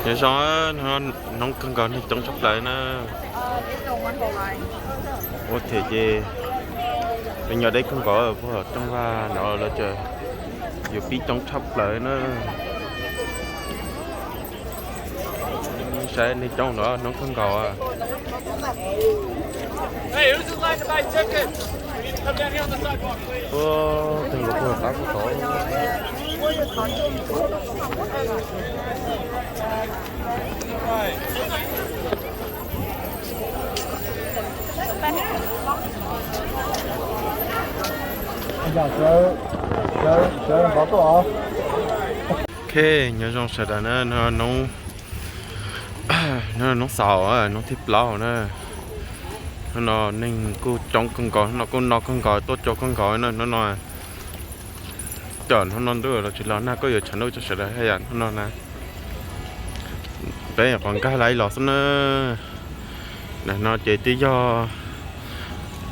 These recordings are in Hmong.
Nyob zoo, hnub no hnub kawg nkaus neeg coob tshaj plaws na. Ua thaum ces peb nyob deb kawg nkaus, puag rooj vag no lawv tseem yuav pib coob tshaj plaws na. Saib neeg coob no hnub kawg nkaus. Ua, kawg nkaus puag qab puag tod. Ok, nyob zoo sawv daws na, hnub no hnub xaus, hnub thib plaub na. Hnub no neeg kuj coob kawg nkaus, hnub no kuj no kawg nkaus, tuaj coob kawg nkaus na hnub no. Cov hnub no ntuj los tsis los nag kuj yuav tshav ntuj tso sawv daws haj yam hnub no na. Peb nyuam qhuav nkag lawm los xwb na. Nim no ces twb yog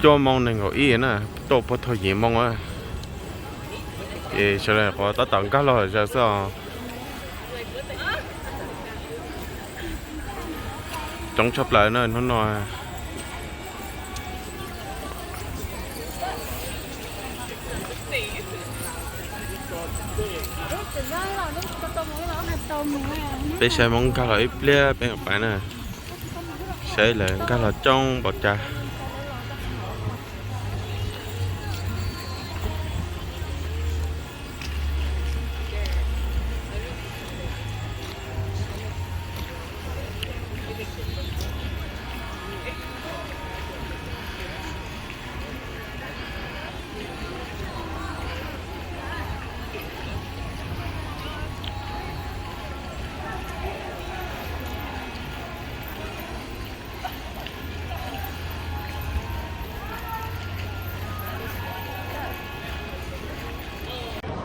cuaj moo nees nkaum ib na, tuaj puag thaum yim moo. Ces sawv daws nyuam qhuav tab tom nkag los zog xwb os. Coob tshaj plaws na hnub no. Peb saib Hmoob nkag los ib pliag peb mam pais na. Saib lawv nkag los coob npaum cas.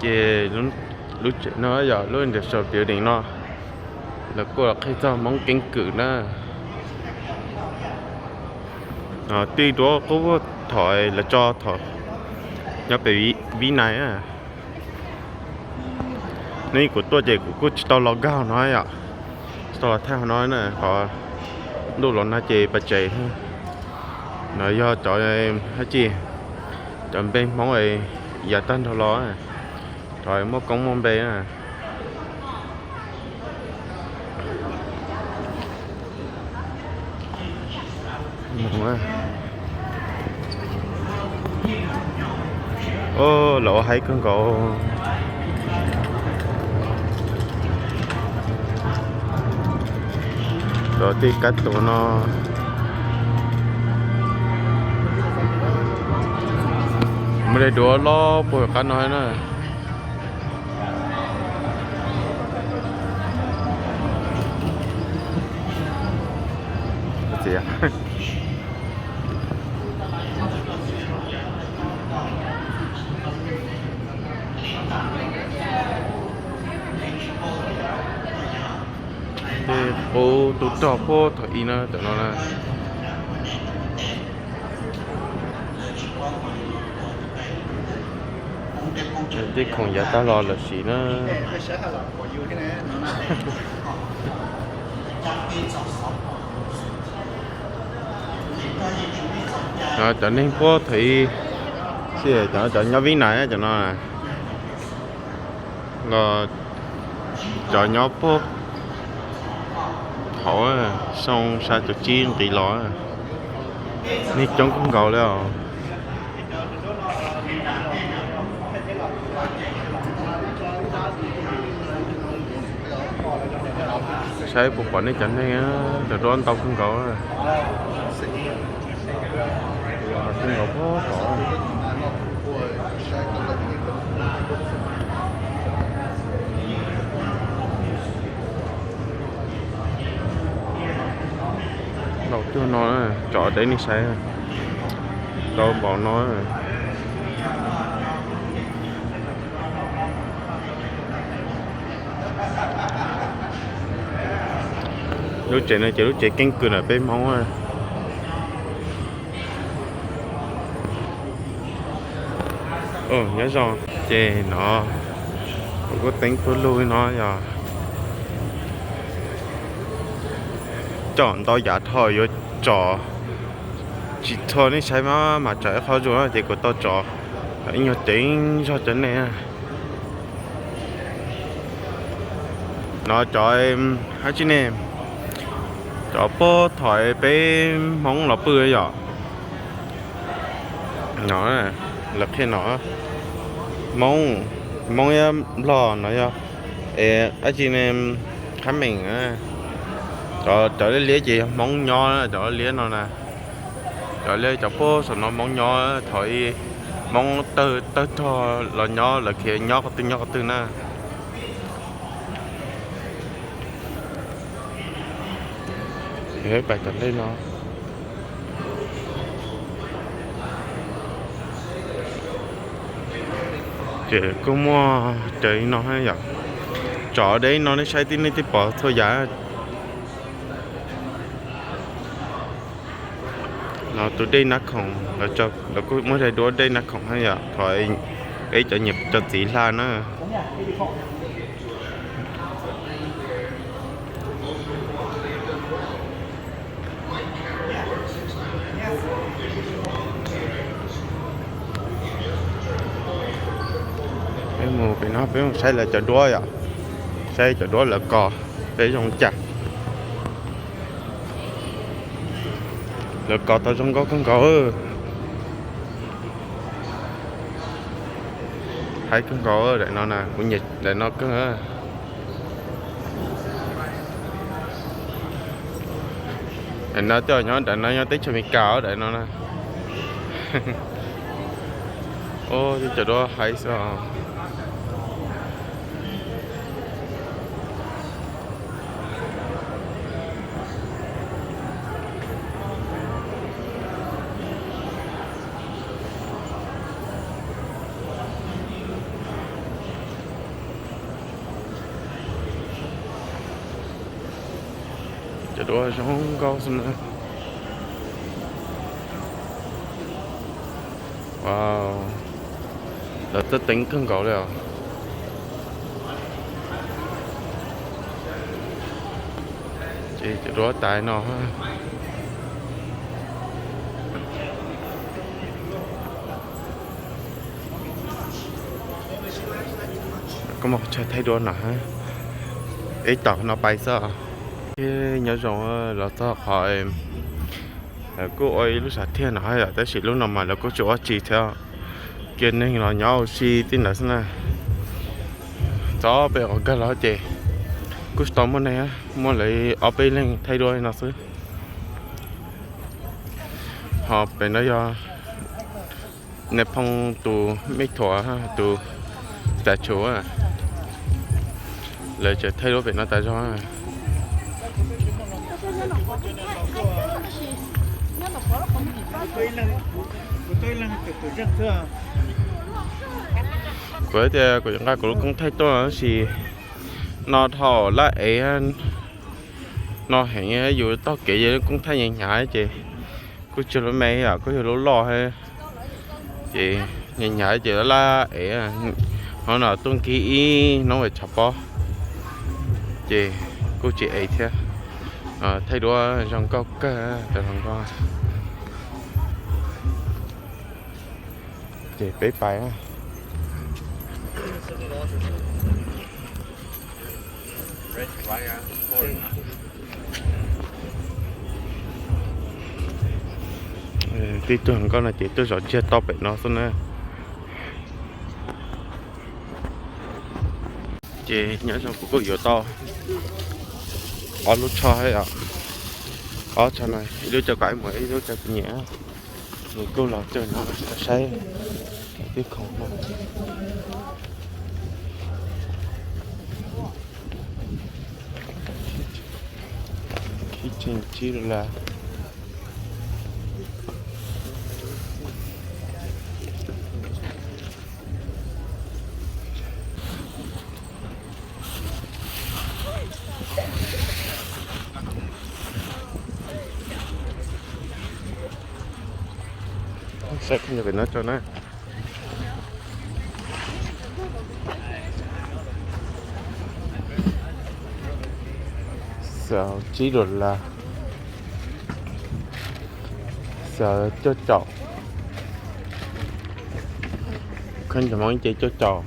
Ces lub tsev no yog lub Industrial Building no, lawv kuj los qhia txog Hmoob keeb kwm na. Tij duab qub thaum lawv tso thaum nyob pem Vib Nais. Neb kuv tuaj ces kuv kuj tsis tau los nkag no yom, tsis tau los thaij no na, qhov ntuj los nag ces pas tsev. No yog cov dab tsi, cov npe Hmoob yav tag nrho los, cov muaj koob muaj npe na. Lawv ua haib kawg nkaus. Cov tej kab tuag no, muaj dej duav loj puag qab no na. Tej qub tub rog puag thaum ub na, cov no na. Tej khoom yav tag los lawm siv na. Cov neeg puag thaum ub, cov nyob Vib Nais cov no los, cov nyob puag hauv xyoo xya caum tsib nqis los, neeg coob kawg nkaus li os. Saib puas pom nej cov neeg, cov duab ntau kawg nkaus. Kawg nkaus puag tod. Ntau cuag no, tso rau nej saib, ntau npaum no. Lub tsev no ces lub tsev keeb kwm ntawm peb Hmoob. Nyob zoo, ces no kuv kuj teeb tuaj lug no yog Coj ntau yav dhau yuav tso tsis txhua nej saib mas, mas tso ib qho zoo ces kuv tau tso ib nyuag ceev zog rau nej. No cov dab tsi ne, cov puag thaum peb Hmoob los pw yom. No lawv qhia no, Hmoob, Hmoob ib Nplog no yog es dab tsi ne, qhab meem, cov, cov liab liab ces yog Hmoob nyob cov liab no na. Cov liab cov puag saum no Hmoob nyob thaum ub, Hmoob tawg tawg rog los nyob, lawv khiav nyob qhov twg nyob qhov twg na. Pais tom ntej no ces kuj muaj cov no yom. Tso deb no nej saib tib neeg twb pom txhua yam. No tus dej Nab Khoom, lawv kuj muab daig duab dej Nab Khoom na yom, thov peb cov niam cov txiv hla na. Peb mus pem no peb mus saib lawv cov duab yom, saib cov duab lawv kos peb zoo cas. Lawv kos tau zoo nkauj kawg nkaus. Haib kawg nkaus daim no na, kuv nyiam daim no kawg. Daim no coj nyob, daim no nyob teb chaws Amelikas daim no na. Ub, cov duab haib xwb os. Cov duab zoo nkauj xwb na. Lawv txawj teev kawg nkaus li os. Ces cov duab tas no. Koj muaj qhov chaw thaij duab no, ib tog no pais xwb. Nyob zoo, los txog qhov lawv kuj ua ib lub sam thiaj no yom, tab sis lub no mas lawv kuj tsis ua tsi thiab, cia neeg los nyob ua si tib ntawd xwb na. Txog pem qhov kawg los ces kuj tsis tau muaj neeg, muaj li ob peb leeg thaij duab no xwb. Ho pem no yog Nais Phoo tus mej thuam, tus statue, lawv tseem thaij duab pem no tas zog. Kuv tias kuv yuav nqa kuv lub koob thaij tuaj tab sis no dhau laj ev no heev, yus taug kev yus lub koob thaij hnyav hnyav ces kuj tsis lub me yom, kuj yog lub loj thiab ces hnyav hnyav ces laj ev. Hnub no tuaj nkig ib hnub es tshav pob ces kuj tsis ev thiab. Thaij duab zoo nkauj kawg, tau zoo nkauj. Ces peb pais. Tib tug hluas nkauj no ces tuaj zov ntsiag to pem no xwb na. Ces nyob zoo kuv kuj yuav tau ob lub tsho, ob tsho no, ib lub cov kom ib muam, ib lub cov kuv niam. Nws kuj los txog no saib tib khoom no. Khib tsheej tsib dollar. Saib koj nyob pem no tso na. Xaus tsib dollar. Cov cuaj caum, khaub ncaws Hmoob ces cuaj caum.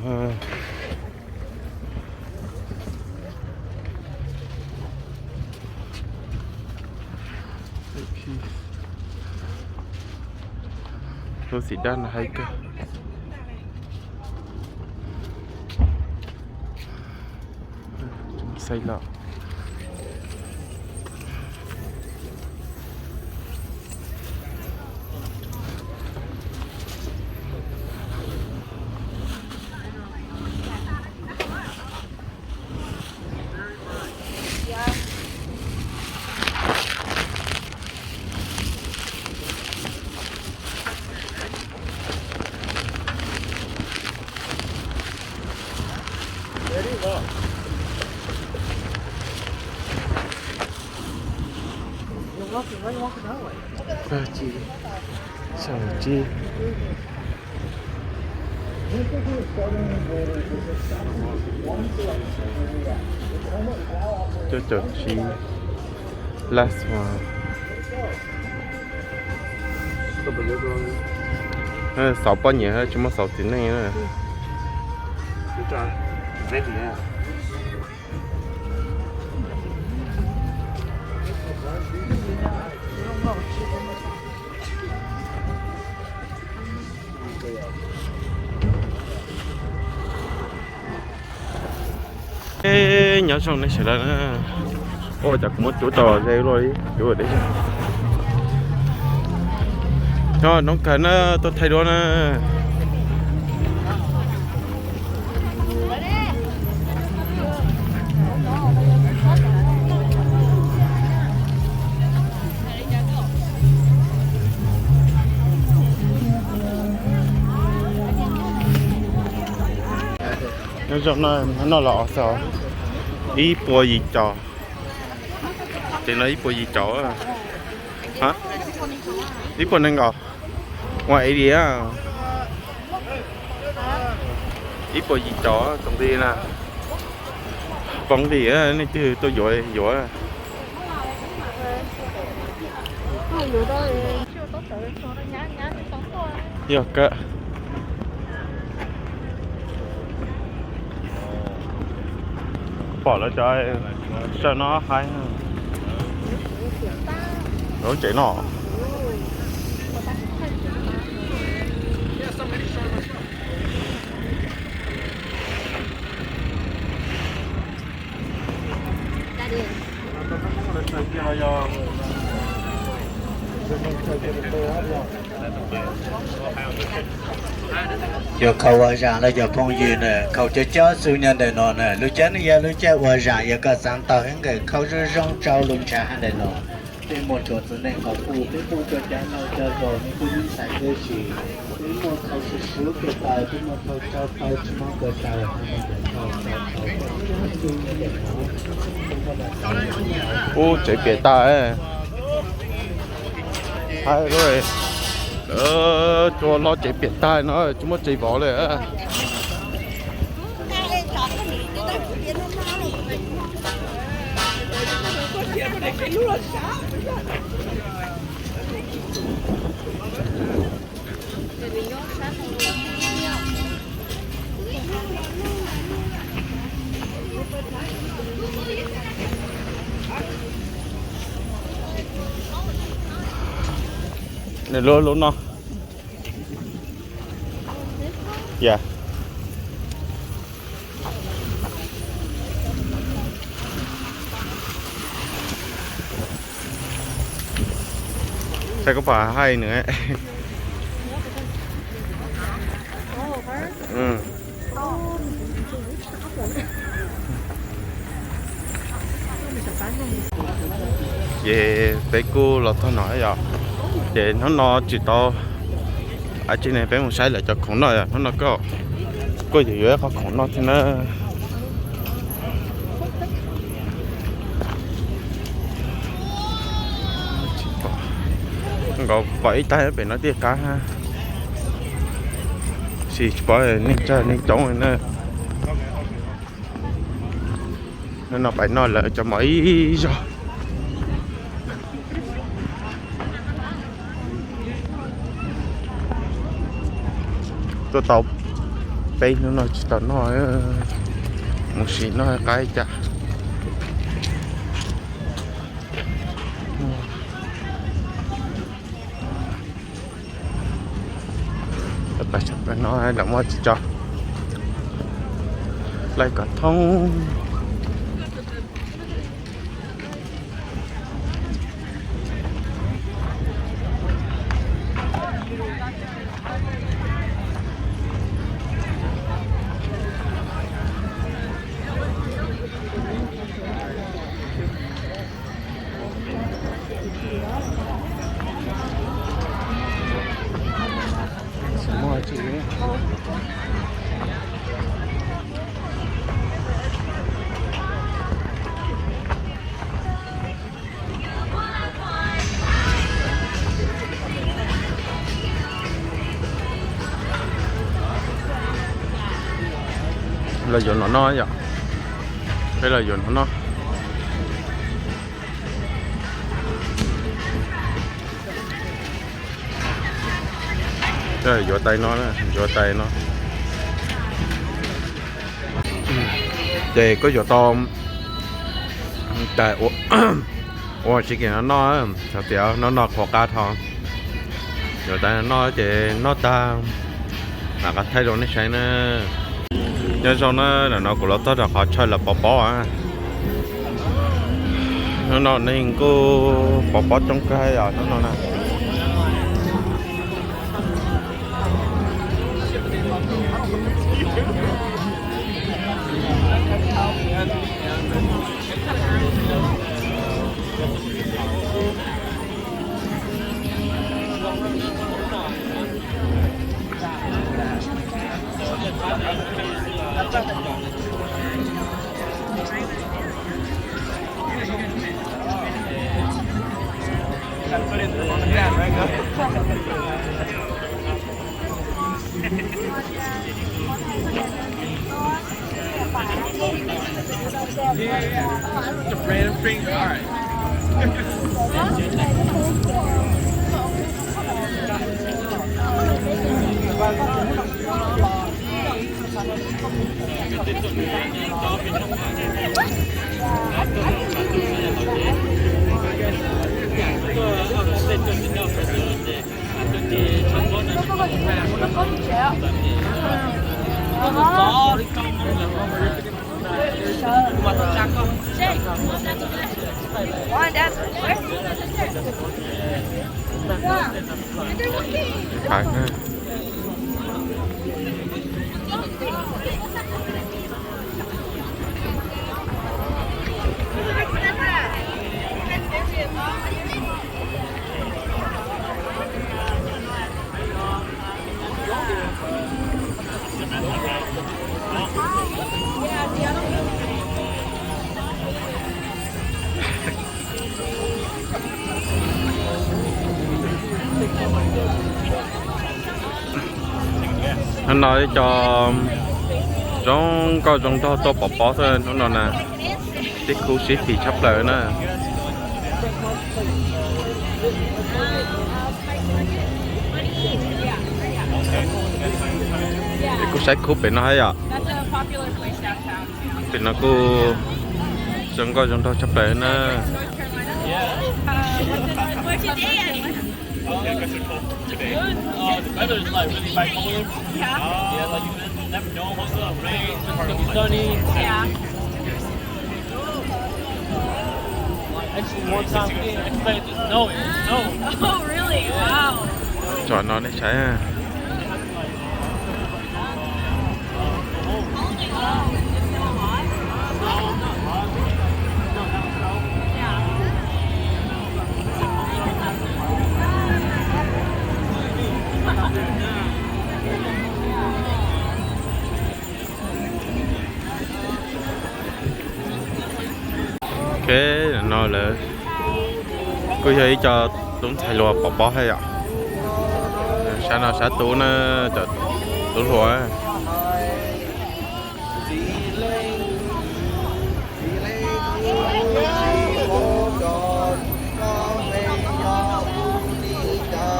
Lub xim daj no haib kawg. Xaib los. Koj tsis, xyoo tsib, cuaj caum tsib, last one. Xauv poj niam tsis muaj xauv txiv neej na. Nyob zoo nej sawv daws na. Ua cas kuv muab cuab tau ze luaj li, cuab deb. Nyob noob kawg na, tuaj thaij duab na. Nyob zoo na, no los xaus ib puas yim caum. Ces no ib puas yim caum. Ib puas nees nkaum. Ua ib diav. Ib puas yim caum txoos nti na. Poob li, nej twg tuaj yuav yuav. Yog kawg. Pom lawv cov saw no haib. Lub tsev no. Yog khaus ua zam los cov phooj ywg na, khaus cov cob xwb nyob ntawm no na, lub caij no yog lub caij ua zam, yog koj xav tau hais nqes khaus zoo zoo rau lub ntshav ntawm no. Peb muaj cov txiv neej qhov kuj, peb muaj cov cav no cov zos, peb muaj ntxhais tib si, peb muaj khaus sib sib kev taw, peb muaj khaus tsau taw tsis muaj khaus taw. Ub, tsev piam tag. Haib lawm, cua hlob tsev piam tag no tsis muaj tsev vov lawm. Nws lub lub no. Yog. Saib koj pom haib nws. Ces peb kuj los txog no yom. Ces hnub no tsis tau dab tsi ne, peb mus saib lawv cov khoom noj yom. Hnub no kuj yuav yuav ib qho khoom noj thiab na. Nkaus pom ib tag pem no tiaj kab, tab sis tsis paub neeg tsawg neeg coob li na. Hnub no pais noj lawv cov mov ib zaug. Tuaj tau peb hnub no tsis tau noj, mus sim noj qab cas. Pas sab plaws no lawv muaj tsis tso, laij kom thoob. Los yuav no no yom, peb los yuav no no. Yuav tais no, yuav tais no. Ces koj yuav tau tais ua tsis kiag no no, xav tias no no qhuav qab tho. Yuav tais no no ces noj tag mam qab thaij rau nej saib na. Nyob zoo na, nim no kuv los txog rau qhov chaw lawv pov pob. Hnub no neeg kuj pov pob coob kawg os hnub no na. Hnub no ib co zoo nkauj zoo nraug tuaj pov pob xwb hnub no na. Tib khub sib phim tshaj plaws na. Kuj saib khub pem no thiab yom. Pem no kuj zoo nkauj zoo nraug tshaj plaws na. Tsom no nej saib. Ok, no lawv kuj yog ib co tub ntxhais hluas pov pob thiab yom. Sab no sab tub na, cov tub hluas.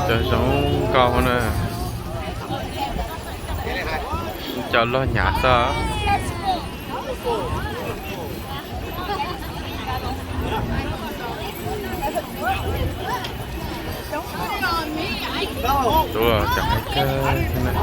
Cov zoo nkauj na. Cov loj hnyav xwb. Tuaj cov hais kawg xwb na.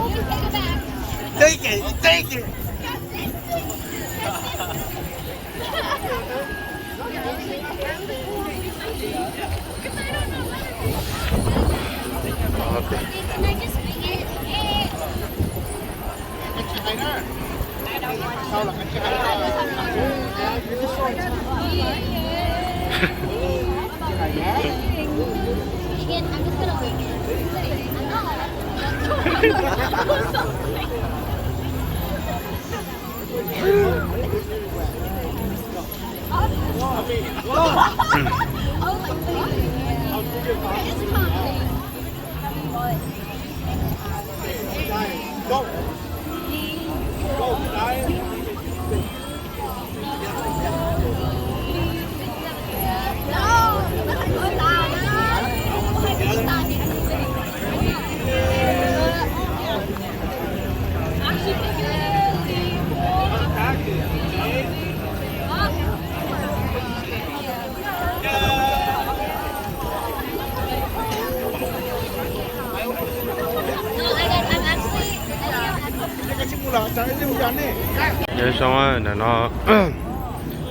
Nyob zoo, ntawm no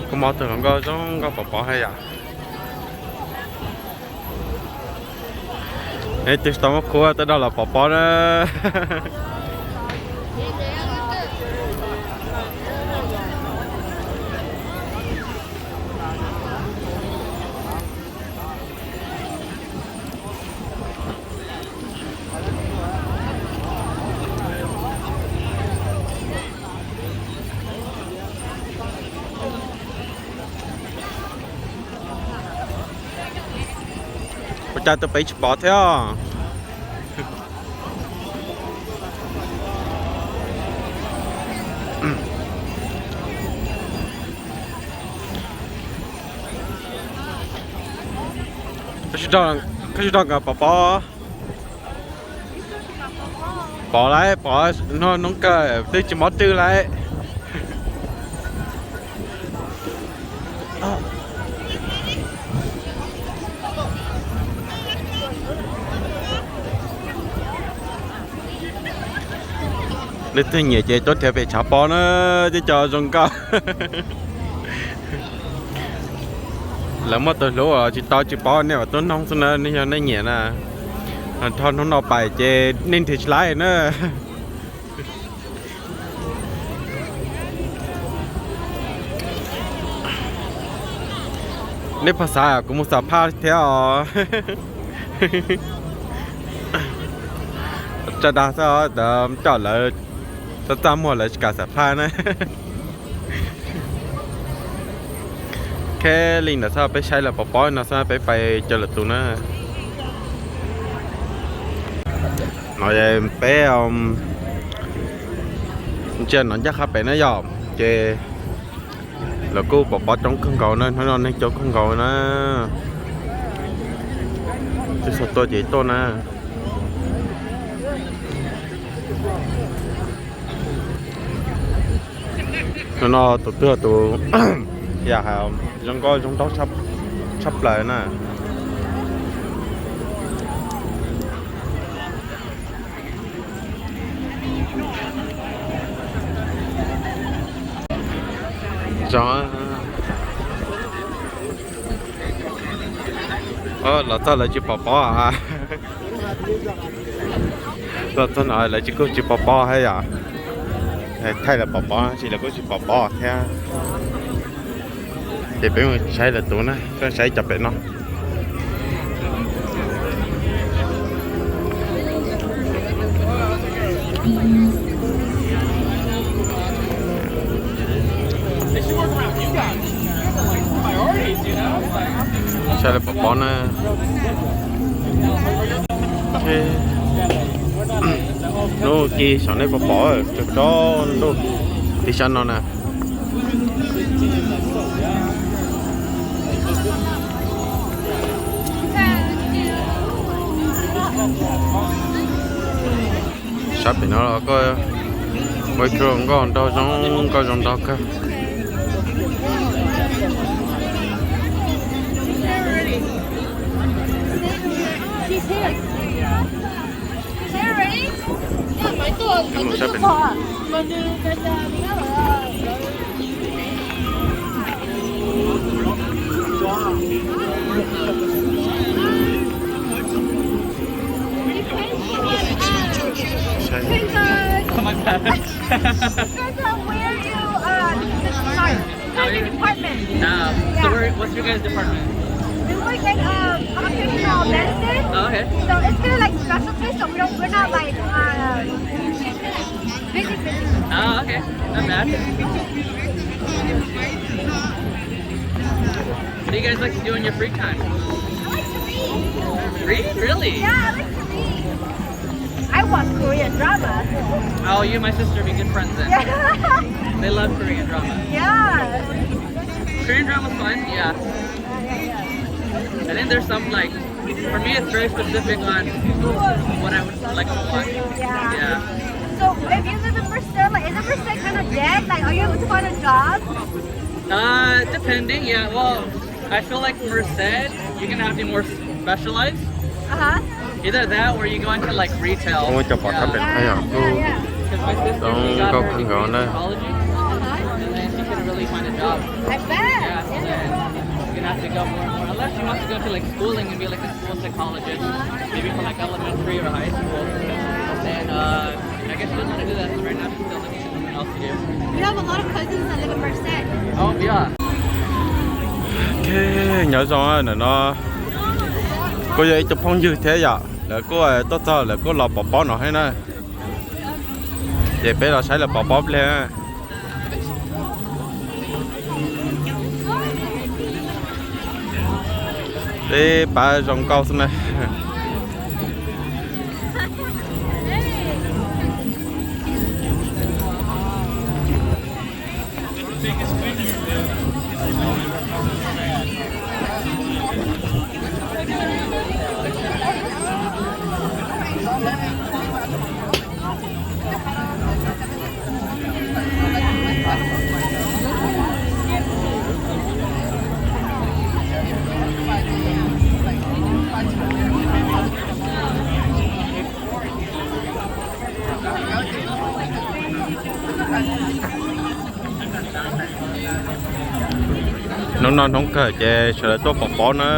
koj mob tug hluas nkauj zoo nkauj pov pob hab yom. Neb twb tsis tau muab khub tej no los pov pob na. Ua cas tus pem tsis pov thiab os? Koj tsis nrog nkawd pov pob? Pov lauj, pov, hnub no kawg twb tsis mob twg lauj. Leej twg nyiam ces tuaj nrhiav pem tshav pob na, cov zoo nkauj. Lawv muaj tus hlub tsis tau tsis paub, nej mam tuaj noog xwb na, nej yog nej nyiam na. Dhau hnub no pais ces nej nrhiav tsis laib na. Nej pog xav kuv mus xam phaj thiab os. Tsa dag xwb, coj lawv txaj txaj muag lawv tsis kam xam phaj na. Kheb li ntawd xwb, peb saib lawv pov pob no xwb peb pais caw lwm tus na. No peb ntsia no ncaj qha pem na yom, ces lawv kuj pov pob coob kawg nkaus na, hnub no neeg coob kawg nkaus na. Twb txog tuaj ces tuaj na. Hnub no tus twg tus yam zoo nkauj zoo nraug tshaj plaws na. Los txog lawv tsis pov pob. Los txog no lawv tsis, kuj tsis pov pob thiab yom. Thaij lawv pov pob, tab sis lawv kuj tsis pov pob thiab. Ces peb mus saib lwm tus na, peb saib cov pem no. Saib lawv pov pob na. Hnub kis saum nej pov pob, tsaus ntuj tim sab no na. Sab pem no los koj Ua ib tug hluas nkauj nraug zoo nkauj zoo nraug kawg. Where you, uh, sorry, where's your department? Um, so where, what's your guys' department? We work in, um, occupational medicine. Oh, okay. So it's kind of like specialty, so we don't, we're not like, uh, busy, busy. Oh, okay. Not bad. What do you guys like to do in your free time? I like to read. Read? Really? Yeah, I like to read. I watch Korean drama. Oh, you and my sister be good friends then. Yeah. They love Korean drama. Yeah. Korean drama's fun, yeah. Yeah, yeah, yeah. I think there's some, like, for me, it's very specific on what I would like to watch. Yeah. Yeah. So, if you live in Merced, like, isn't Merced kind of dead? Like, are you able to find a job? Uh, depending, yeah. Well, I feel like Merced, you're gonna have to be more specialized. Uh-huh. Either that or you go into, like, retail. Ua cov pom tau pem no yog kuj zoo nkauj kawg nkaus na. College, and then she couldn't really find a job. I bet. Yeah, so then you're gonna have to go more and more, unless she wants to go to, like, schooling and be, like, a school psychologist, maybe from, like, elementary or high school. And, uh, I guess she doesn't want to do that, so right now she's still looking for something else to do. You have a lot of cousins that live in Merced. Oh, yeah. Ok, nyob zoo, ntawm no kuj yog ib tug phooj ywg thiab yom, lawv kuj tuaj txog lawv kuj los pov pob no thiab na. Ces peb los saib lawv pov pob pliag. Peb pab zoo nkauj xwb na. Hnub no hnub kawg ces sawv daws tuaj pov pob na.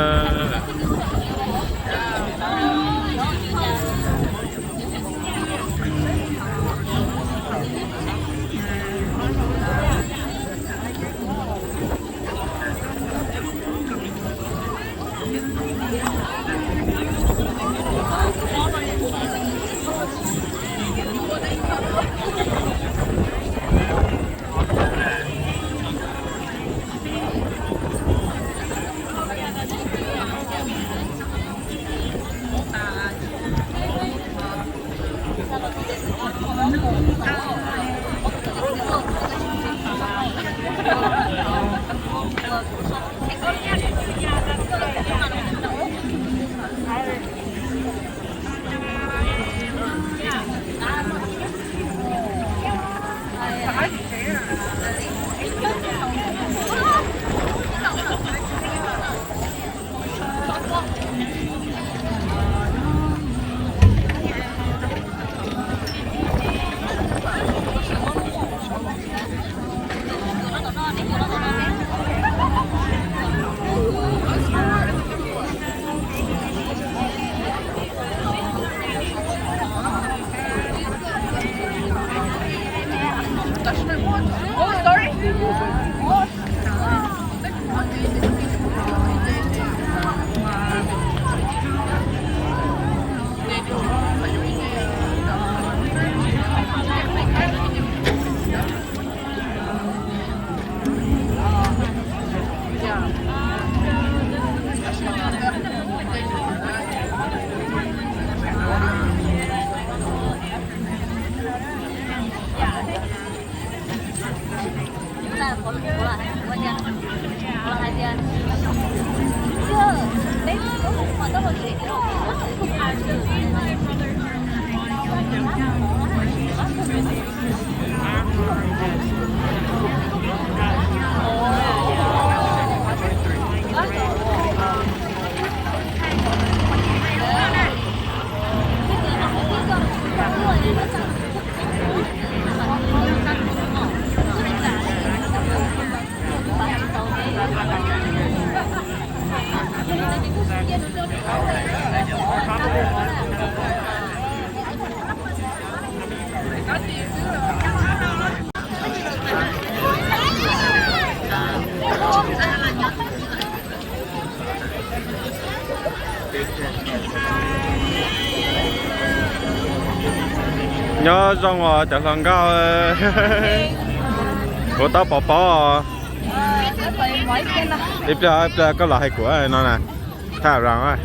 Nyob zoo os cov hluas nkauj, kuv tau pov pob. Ib pliag ib pliag koj los hais kuv no na, tham zoo.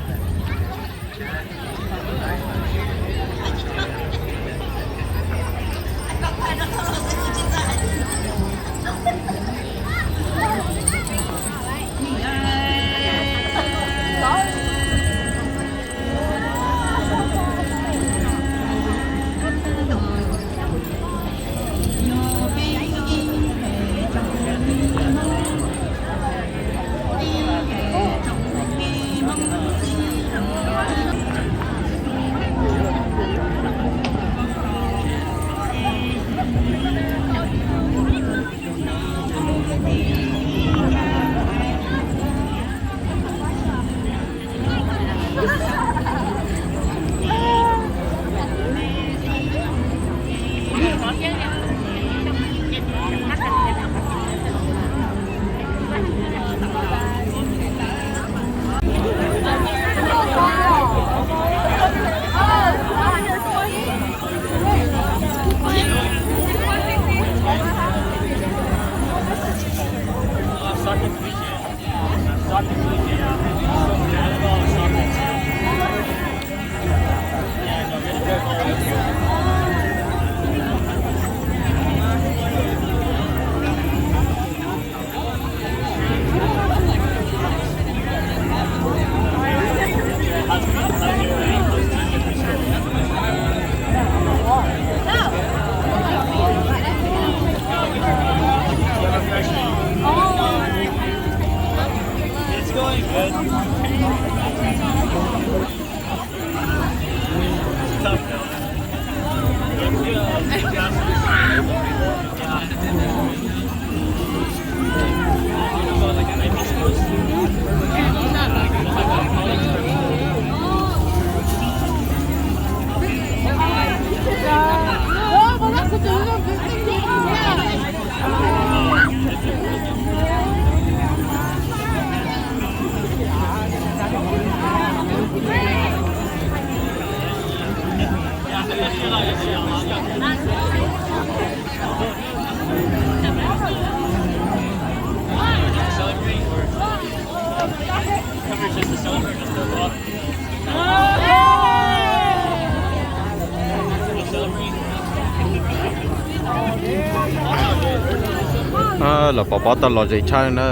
Los pov pob tau los zem tshaj na.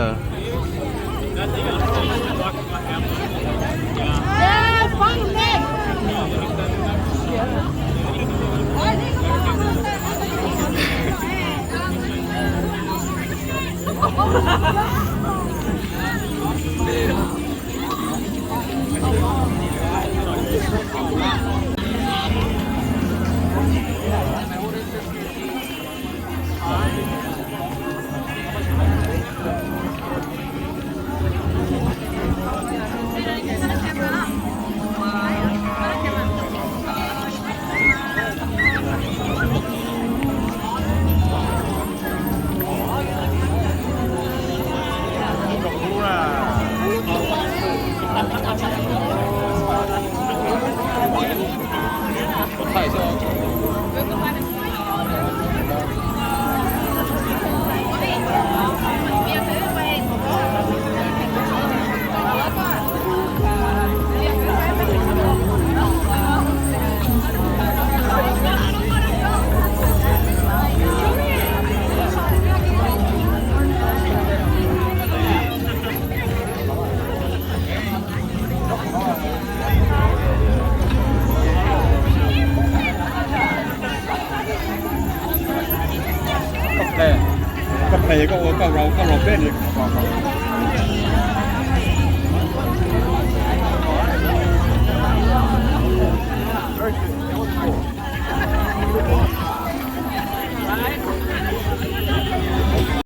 Koj play, koj play koj ua koj rau, koj rau peb li.